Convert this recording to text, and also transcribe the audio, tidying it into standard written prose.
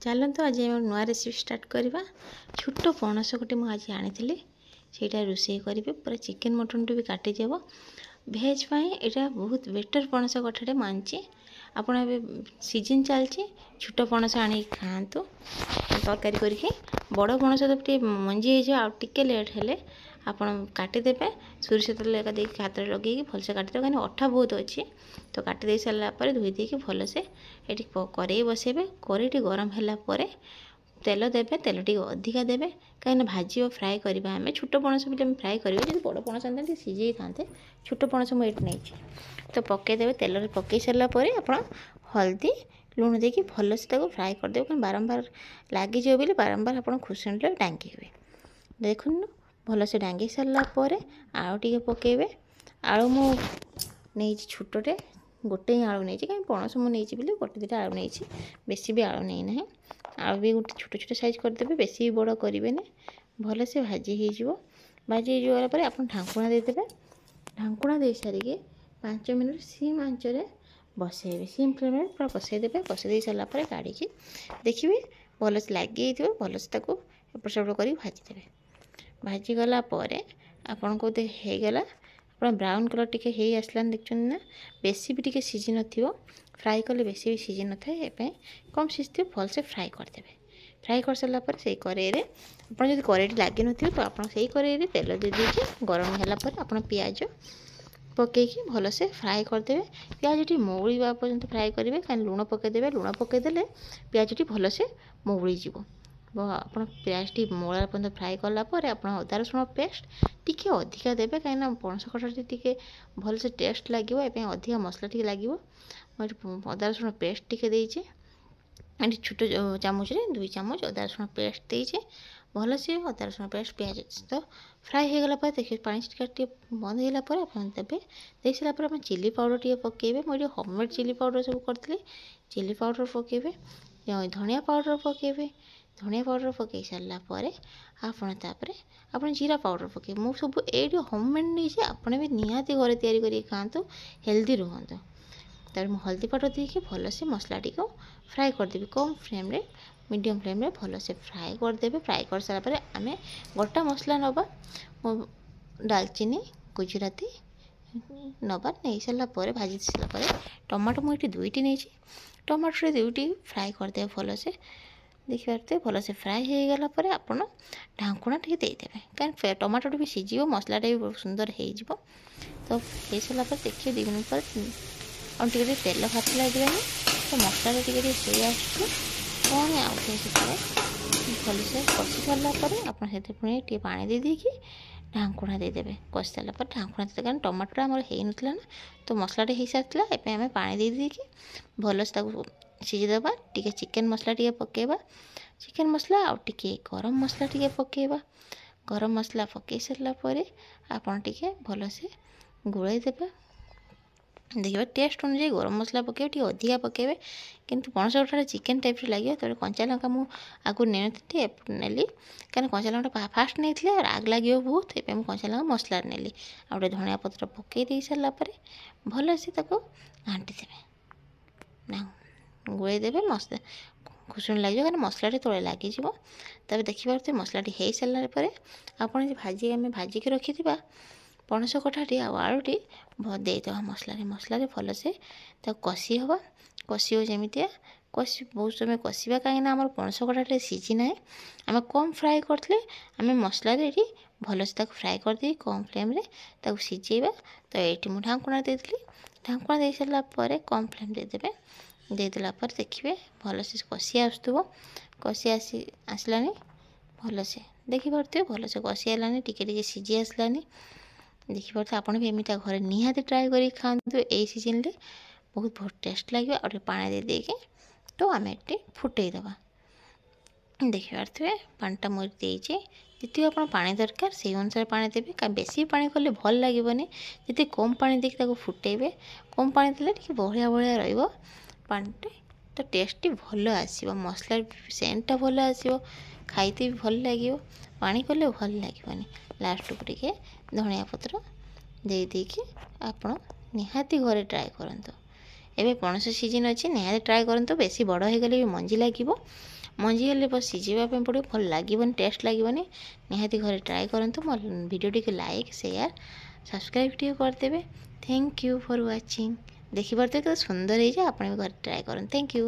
ଚାଲନ୍ତୁ, ଆଜି ଆମେ ନୂଆ ରେସିପି ଷ୍ଟାର୍ଟ କରିବା। ଛୋଟ ପଣସ ଗୋଟେ ମୁଁ ଆଜି ଆଣିଥିଲି, ସେଇଟା ରୋଷେଇ କରିବି। ପୁରା ଚିକେନ୍ ମଟନ୍ଠୁ ବି କାଟିଯିବ। ଭେଜ୍ ପାଇଁ ଏଇଟା ବହୁତ ବେଟର୍ ପଣସ କଠାଟେ ମୁଁ ଆଣିଛି। ଆପଣ ଏବେ ସିଜିନ୍ ଚାଲିଛି, ଛୋଟ ପଣସ ଆଣିକି ଖାଆନ୍ତୁ ତରକାରୀ କରିକି। ବଡ଼ ପଣସ ତ ଟିକେ ମଞ୍ଜି ହେଇଯିବ ଆଉ ଟିକେ ଲେଟ୍ ହେଲେ। ଆପଣ କାଟିଦେବେ, ସୋରିଷ ତେଲ ଏକା ଦେଇକି ହାତରେ ଲଗେଇକି ଭଲସେ କାଟିଦେବେ, କାହିଁକିନା ଅଠା ବହୁତ ଅଛି। ତ କାଟି ଦେଇ ସାରିଲା ପରେ ଧୋଇ ଦେଇକି ଭଲସେ ଏଠି କରେଇ ବସେଇବେ। କରେଇଟି ଗରମ ହେଲା ପରେ ତେଲ ଦେବେ। ତେଲ ଟିକେ ଅଧିକା ଦେବେ, କାହିଁକିନା ଭାଜିବ, ଫ୍ରାଏ କରିବା ଆମେ। ଛୋଟ ପଣସ ବୋଲି ଆମେ ଫ୍ରାଏ କରିବା। ଯଦି ବଡ଼ ପଣସ ଆଣିଥାନ୍ତେ, ଟିକେ ସିଝେଇଥାନ୍ତେ। ଛୋଟ ପଣସ ମୁଁ ଏଇଠି ନେଇଛି। ତ ପକାଇଦେବେ ତେଲରେ। ପକାଇ ସାରିଲା ପରେ ଆପଣ ହଳଦୀ, ଲୁଣ ଦେଇକି ଭଲସେ ତାକୁ ଫ୍ରାଏ କରିଦେବେ, କାରଣ ବାରମ୍ବାର ଲାଗିଯିବ ବୋଲି ବାରମ୍ବାର ଆପଣ ଖୁସଣିରେ ଢାଙ୍କିବେ। ଦେଖନ୍ତୁ, ଭଲସେ ଢାଙ୍ଗି ସାରିଲା ପରେ ଆଳୁ ଟିକେ ପକାଇବେ। ଆଳୁ ମୁଁ ନେଇଛି ଛୋଟଟେ, ଗୋଟେ ହିଁ ଆଳୁ ନେଇଛି, କାହିଁକି ପଣସ ମୁଁ ନେଇଛି ବୋଲି ଗୋଟେ ଦୁଇଟା ଆଳୁ ନେଇଛି, ବେଶୀ ବି ଆଳୁ ନେଇନାହିଁ। ଆଳୁ ବି ଗୋଟେ ଛୋଟ ଛୋଟ ସାଇଜ୍ କରିଦେବେ, ବେଶୀ ବି ବଡ଼ କରିବେନି। ଭଲସେ ଭାଜି ହେଇଯିବ। ଭାଜି ହେଇଯିବା ପରେ ଆପଣ ଢାଙ୍କୁଣା ଦେଇଦେବେ। ଢାଙ୍କୁଣା ଦେଇସାରିକି 5 ମିନିଟ୍ ସିମ୍ ଆଞ୍ଚରେ ବସେଇବେ। ସିମ୍ ଫ୍ଲେମ୍ରେ ପୁରା ବସେଇଦେବେ। ବସେଇ ଦେଇ ସାରିଲା ପରେ କାଢ଼ିକି ଦେଖିବେ, ଭଲସେ ଲାଗିଯାଇଥିବ। ଭଲସେ ତାକୁ ଏପଟ ସେପଟ କରିକି ଭାଜିଦେବେ। ଭାଜିଗଲା ପରେ ଆପଣଙ୍କୁ ହେଇଗଲା, ଆପଣ ବ୍ରାଉନ୍ କଲର୍ ଟିକେ ହେଇ ଆସିଲାନି, ଦେଖୁଛନ୍ତି ନା? ବେଶୀ ବି ଟିକେ ସିଝି ନଥିବ। ଫ୍ରାଏ କଲେ ବେଶୀ ବି ସିଝି ନଥାଏ, ଏ ପାଇଁ କମ୍ ସିଝିଥିବ। ଭଲସେ ଫ୍ରାଏ କରିଦେବେ। ଫ୍ରାଏ କରିସାରିଲା ପରେ ସେଇ କରେଇରେ ଆପଣ, ଯଦି କରେଇଟି ଲାଗିନଥିବ, ତ ଆପଣ ସେଇ କରେଇରେ ତେଲ ଦେଇ ଦେଇକି ଗରମ ହେଲା ପରେ ଆପଣ ପିଆଜ ପକାଇକି ଭଲସେ ଫ୍ରାଏ କରିଦେବେ। ପିଆଜଟି ମଉଳିବା ପର୍ଯ୍ୟନ୍ତ ଫ୍ରାଏ କରିବେ, କାହିଁକି ଲୁଣ ପକାଇଦେବେ। ଲୁଣ ପକାଇଦେଲେ ପିଆଜଟି ଭଲସେ ମଉଳିଯିବ। ଆପଣ ପିଆଜଟି ମଉଳିଲା ପର୍ଯ୍ୟନ୍ତ ଫ୍ରାଏ କଲା ପରେ ଆପଣ ଅଦା ରସୁଣ ପେଷ୍ଟ ଟିକେ ଅଧିକା ଦେବେ, କାହିଁକିନା ପଣସ କଠାଟି ଟିକେ ଭଲସେ ଟେଷ୍ଟ ଲାଗିବ, ଏ ପାଇଁ ଅଧିକା ମସଲା ଟିକେ ଲାଗିବ। ମୁଁ ଏଠି ଅଦା ରସୁଣ ପେଷ୍ଟ ଟିକେ ଦେଇଛି। ଏଠି ଛୋଟ ଚାମଚରେ 2 ଚାମଚ ଅଦା ରସୁଣ ପେଷ୍ଟ ଦେଇଛି। ଭଲସେ ଅଦା ରସୁଣ ପେଷ୍ଟ ପିଆଜ ସହିତ ଫ୍ରାଏ ହେଇଗଲା ପରେ ଦେଖିବେ, ପାଣି ଛିଟକା ଟିକେ ବନ୍ଦ ହେଇଗଲା ପରେ ଆପଣ ଦେବେ। ଦେଇ ସାରିଲା ପରେ ଆପଣ ଚିଲି ପାଉଡ଼ର ଟିକେ ପକାଇବେ। ମୁଁ ଏଠି ହୋମମେଡ଼ ଚିଲି ପାଉଡ଼ର ସବୁ କରିଥିଲି। ଚିଲି ପାଉଡ଼ର ପକାଇବେ, ଧନିଆ ପାଉଡ଼ର ପକାଇବେ। ଧନିଆ ପାଉଡ଼ର ପକାଇ ସାରିଲା ପରେ ଆପଣ ତାପରେ ଆପଣ ଜିରା ପାଉଡ଼ର ପକାଇବେ। ମୁଁ ସବୁ ଏଇଠି ହୋମମେଡ଼ ନେଇଛି। ଆପଣ ବି ନିହାତି ଘରେ ତିଆରି କରିକି ଖାଆନ୍ତୁ, ହେଲ୍ଦି ରୁହନ୍ତୁ। ତାପରେ ମୁଁ ହଳଦୀ ପାଉଡ଼ର ଦେଇକି ଭଲସେ ମସଲାଟିକୁ ଫ୍ରାଏ କରିଦେବି। କମ୍ ଫ୍ଲେମ୍ରେ, ମିଡ଼ିୟମ୍ ଫ୍ଲେମ୍ରେ ଭଲସେ ଫ୍ରାଏ କରିଦେବେ। ଫ୍ରାଏ କରିସାରିଲା ପରେ ଆମେ ଗୋଟା ମସଲା ନେବା। ମୁଁ ଡାଲଚିନି, ଗୁଜୁରାତି ନେବା। ନେଇସାରିଲା ପରେ, ଭାଜି ସାରିଲା ପରେ ଟମାଟୋ ମୁଁ ଏଠି ଦୁଇଟି ନେଇଛି। ଟମାଟୋରେ ଦୁଇଟି ଫ୍ରାଏ କରିଦେବେ ଭଲସେ। ଦେଖିପାରୁଥିବେ, ଭଲସେ ଫ୍ରାଏ ହେଇଗଲା ପରେ ଆପଣ ଢାଙ୍କୁଣା ଟିକେ ଦେଇଦେବେ, କାରଣ ଟମାଟୋଟି ବି ସିଝିବ, ମସଲାଟା ବି ବହୁତ ସୁନ୍ଦର ହେଇଯିବ। ତ ହେଇସାରିଲା ପରେ ଦେଖିବେ, 2 ମିନିଟ୍ ପରେ ଆଉ ଟିକେ ଟିକେ ତେଲ ଭାତ ଲାଗିଲାନି, ତ ମସଲାଟା ଟିକେ ଟିକେ ହେଇ ଆସୁଛି। ପୁଣି ଆଉ ଥରେ ସେଥିରେ ଭଲସେ କଷି ସାରିଲା ପରେ ଆପଣ ସେଥିରେ ପୁଣି ଟିକେ ପାଣି ଦେଇ ଦେଇକି ଢାଙ୍କୁଣା ଦେଇଦେବେ। କଷି ସାରିଲା ପରେ ଢାଙ୍କୁଣା ଦେଇଦେବେ, କାରଣ ଟମାଟୋଟା ଆମର ହେଇନଥିଲା ନା, ତ ମସଲାଟା ହେଇସାରିଥିଲା। ଏବେ ଆମେ ପାଣି ଦେଇ ଦେଇକି ଭଲସେ ତାକୁ ସିଝେଇଦେବା। ଟିକେ ଚିକେନ୍ ମସଲା ଟିକେ ପକାଇବା, ଚିକେନ୍ ମସଲା ଆଉ ଟିକେ ଗରମ ମସଲା ଟିକେ ପକାଇବା। ଗରମ ମସଲା ପକାଇ ସାରିଲା ପରେ ଆପଣ ଟିକେ ଭଲସେ ଗୋଳେଇ ଦେବେ। ଦେଖିବେ, ଟେଷ୍ଟ ଅନୁଯାୟୀ ଗରମ ମସଲା ପକାଇବେ, ଟିକେ ଅଧିକା ପକାଇବେ, କିନ୍ତୁ ପଣସ କଠାଟା ଚିକେନ୍ ଟାଇପ୍ର ଲାଗିବ। ତାପରେ କଞ୍ଚା ଲଙ୍କା ମୁଁ ଆଗରୁ ନେଇନଥିଲି, ନେଲି, କାରଣ କଞ୍ଚା ଲଙ୍କାଟା ଫାଷ୍ଟ ନେଇଥିଲେ ରାଗ ଲାଗିବ ବହୁତ। ଏବେ ମୁଁ କଞ୍ଚା ଲଙ୍କା ମସଲାରେ ନେଲି। ଆଉ ଗୋଟେ ଧନିଆ ପତ୍ର ପକାଇ ଦେଇ ସାରିଲା ପରେ ଭଲସେ ତାକୁ ଘାଣ୍ଟି ଦେବେ ନା ଗୋଳେଇ ଦେବେ। ମସଲା ଖୁସୁଣି ଲାଗିବ, କାରଣ ମସଲାଟି ତଳେ ଲାଗିଯିବ। ତାପରେ ଦେଖିପାରୁଥିବେ, ମସଲାଟି ହେଇସାରିଲା ପରେ ଆପଣ ଯେ ଭାଜି ଆମେ ଭାଜିକି ରଖିଥିବା ପଣସ କଠାଟି ଆଉ ଆଳୁଟି ଦେଇଦେବା ମସଲାରେ। ମସଲାରେ ଭଲସେ ତାକୁ କଷି ହେବ। କଷିବ ଯେମିତିଆ କଷି, ବହୁତ ସମୟ କଷିବା, କାହିଁକିନା ଆମର ପଣସ କଠାଟା ସିଝି ନାହିଁ। ଆମେ କମ୍ ଫ୍ରାଏ କରିଥିଲେ। ଆମେ ମସଲାରେ ଏଠି ଭଲସେ ତାକୁ ଫ୍ରାଏ କରିଦେଇ କମ୍ ଫ୍ଲେମ୍ରେ ତାକୁ ସିଝେଇବା। ତ ଏଇଠି ମୁଁ ଢାଙ୍କୁଣା ଦେଇଥିଲି। ଢାଙ୍କୁଣା ଦେଇସାରିଲା ପରେ କମ୍ ଫ୍ଲେମ୍ ଦେଇଦେବେ। ଦେଇଦେଲା ପରେ ଦେଖିବେ, ଭଲସେ କଷି ଆସୁଥିବ। କଷି ଆସି ଆସିଲାଣି ଭଲସେ, ଦେଖିପାରୁଥିବେ, ଭଲସେ କଷି ହେଲାଣି, ଟିକେ ଟିକେ ସିଝି ଆସିଲାଣି, ଦେଖିପାରୁଥିବେ। ଆପଣ ବି ଏମିତିଆ ଘରେ ନିହାତି ଟ୍ରାଏ କରିକି ଖାଆନ୍ତୁ। ଏଇ ସିଜିନ୍ରେ ବହୁତ ବହୁତ ଟେଷ୍ଟ ଲାଗିବ। ଆଉ ଟିକେ ପାଣି ଦେଇ ଦେଇକି ତ ଆମେ ଏଠି ଫୁଟେଇ ଦେବା। ଦେଖିପାରୁଥିବେ, ପାଣିଟା ମୁଁ ଦେଇଛି। ଯେତିକି ଆପଣ ପାଣି ଦରକାର, ସେଇ ଅନୁସାରେ ପାଣି ଦେବେ, କାରଣ ବେଶୀ ପାଣି କଲେ ଭଲ ଲାଗିବନି। ଯେତିକି କମ୍ ପାଣି ଦେଇକି ତାକୁ ଫୁଟେଇବେ, କମ୍ ପାଣି ଦେଲେ ଟିକେ ବହଳିଆ ବହଳିଆ ରହିବ ପାଣିଟି, ତ ଟେଷ୍ଟଟି ଭଲ ଆସିବ, ମସଲା ସେଣ୍ଟଟା ଭଲ ଆସିବ, ଖାଇତେ ବି ଭଲ ଲାଗିବ। ପାଣି କଲେ ଭଲ ଲାଗିବନି। ଲାଷ୍ଟକୁ ଟିକେ ଧନିଆ ପତ୍ର ଦେଇ ଦେଇକି ଆପଣ ନିହାତି ଘରେ ଟ୍ରାଏ କରନ୍ତୁ। ଏବେ ପଣସ ସିଜିନ୍ ଅଛି, ନିହାତି ଟ୍ରାଏ କରନ୍ତୁ। ବେଶୀ ବଡ଼ ହେଇଗଲେ ବି ମଞ୍ଜି ଲାଗିବ। ମଞ୍ଜି ହେଲେ ବସ୍ ସିଝେଇବା ପାଇଁ ପଡ଼ିବ, ଭଲ ଲାଗିବନି, ଟେଷ୍ଟ ଲାଗିବନି। ନିହାତି ଘରେ ଟ୍ରାଏ କରନ୍ତୁ। ମୋ ଭିଡ଼ିଓଟିକୁ ଲାଇକ୍, ସେୟାର, ସବସ୍କ୍ରାଇବ୍ ଟିକେ କରିଦେବେ। Thank you for watching. ଦେଖିପାରୁଥିବେ କେତେ ସୁନ୍ଦର ହେଇଛି। ଆପଣ ବି ଘରେ ଟ୍ରାଏ କରନ୍ତୁ। Thank you.